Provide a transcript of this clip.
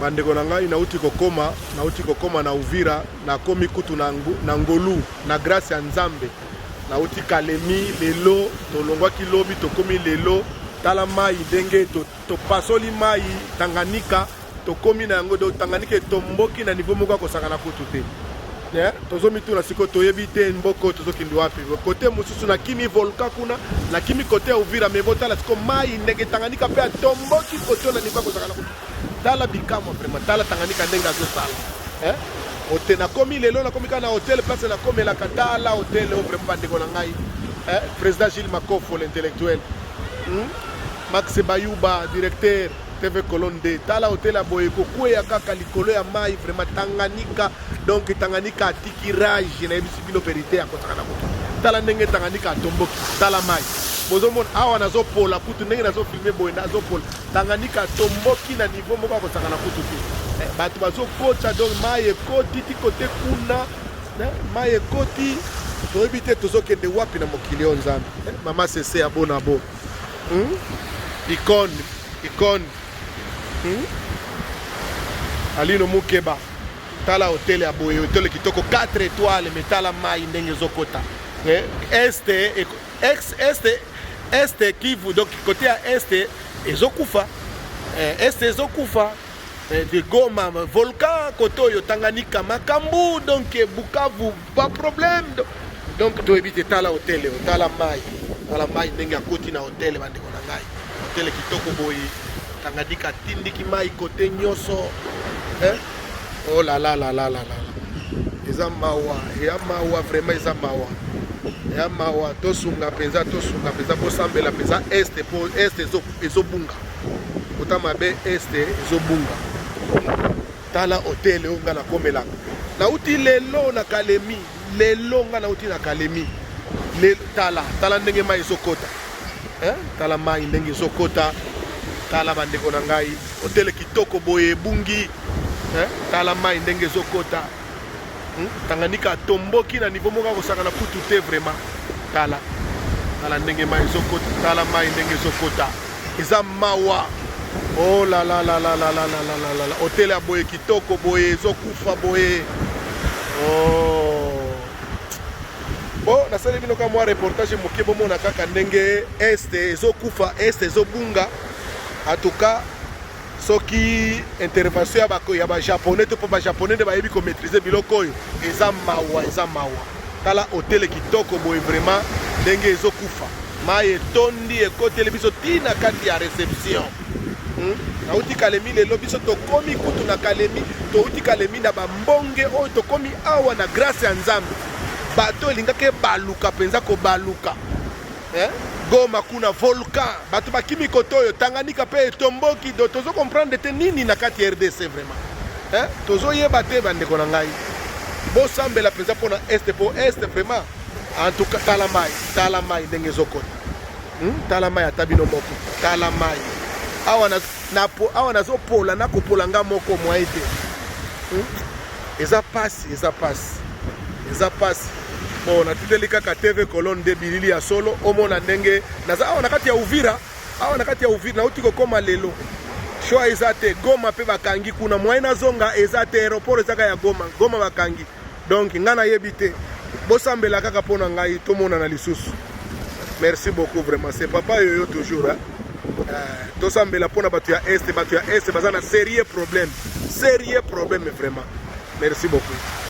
Bandeko na ngai, nauti kokoma, nauti kokoma na Uvira, nakomi kutu na, na ngolu, na grâce ya Nzambe. Nauti Kalemi lelo, tolongwaki lobi, tokomi lelo. Tala mai ndenge topasoli to mai Tanganyika, tokomi na yango donc Tanganyika etomboki na niveau moko akosakana kutu te. Yeah, tozomituna sikoyo, toyebi te mboka oyo tozokende wapi. Kote mosusu nakimi volcan kuna, nakimi kote ya Uvira, me botala sikoyo mai ndenge Tanganyika mpe atomboki kote oyo na niveau akosakana kutu. Tala bikamwa vraiment, tala Tanganyika ndenge azosala eh? Ote nakomi lelo, nakomi kaka na hotel place nakomelaka. Tala hotel oyo vraiment, bandeko na ngai eh? Président Gilles Makofo l'intellectuel, Max Bayuba directeur TV Colonne D. Tala hotel ya boye kokweya kaka likolo ya mai vraiment. Tanganyika, donc Tanganyika atiki rage, nayebisi bino verité ya kosaka na moto. Tala ndenge Tanganyika atomboki, tala mai bozomona awa, nazopola kutu ndenge nazofilme boye, nazopola. Tanganyika atomboki na niveau moko akosaka na kutu te. Eh, bato bazokota, donc mai ekoti ti kote kuna, eh, mai ekoti, toyebi te tozokende wapi na mokili oyo. Nzambe, eh, mama sese ya bonabo, Icone, icone, Alino Mukeba. Tala hotel ya boye, hotel kitoko 4 étoiles, mais tala mai ndenge ezokota. Eh, est ex est est Kivu, donc côté ya est ezokufa, eh, est ezokufa, eh, de Goma volcan, côté oyo Tanganyika makambu, donc Bukavu ba problème, donc toyebi te. Tala hotel oyo, tala mai, tala mai ndenge akoti na hotel. Bandeko na ngai, hotel kitoko boye, Tanganyika atindiki mai kote nyonso, eh? Oh la la la la la la, eza mawa, eya mawa vraiment, eza mawa, eya mawa. Tosunga mpenza, tosunga mpenza, bosambela mpenza est, mpo est ezobunga kota mabe, est ezobunga. Tala hotel oyo nga nakomelaka, nauti lelo na Kalemi, lelo nga nauti na Kalemi. Tala, tala ndenge mai ezokota, eh? Tala mai ndenge ezokota, tala bandeko na ngai, hotel kitoko boye ebungi, eh? Tala mai ndenge ezokota, Tanganyika atomboki na niveau moko akosaka na kutu te vraiment. Tala, tala ndenge mai ezokota, tala mai ndenge ezokota, eza mawa. Oh la la la la la la la la la la, hotel ya boye kitoko boye ezokufa boye. Oh bon, nasali bino ka mwa reportage moke, bomona kaka ndenge est ezokufa, est ezobunga. En tout cas, soki intervention ya bajaponais to mpo bajaponais nde bayebi komaîtriser biloko oyo, eza mawa, eza mawa. Tala hotel kitoko boye vraiment ndenge ezokufa, mai etondi, ekoteli biso ntina kati ya réception, Nauti Kalemi lelo, biso tokomi kutu na Kalemi, touti Kalemi na bambonge oyo, tokomi awa na grâce ya Nzambe. Bato elingaki ebaluka mpenza kobaluka, eh? Goma kuna volcan, bato bakimi kote oyo, Tanganyika mpe etomboki, do tozo comprendre te nini na kati ya RDC vraiment, eh? Tozoyeba te. Bandeko na ngai, bosambela mpenza mpona est, mpo est vraiment, en tout cas, tala mai, tala mai ndenge ezokota, Tala mai, ata bino moko, tala mai awa na, na, awa nazopola, nakopola nga moko mwaye te, Eza pasi, eza pasi, eza pasi. Bon, natindeli kaka TV Colonne nde bilili ya solo, omona ndenge naza awa na kati ya Uvira, awa na kati ya Uvira, nauti kokoma lelo. Choix eza te, Goma mpe bakangi kuna, moyen nazonga eza te, aéroport ezaka ya Goma, Goma bakangi. Donc ngai nayebi te, bosambela kaka mpo na ngai, tomonana lisusu. Merci beaucoup vraiment, c'est papa Yoyo toujours, hein? Tosambela mpona bato ya est, bato ya est baza na sérieux problème, sérieux problème vraiment. Merci beaucoup.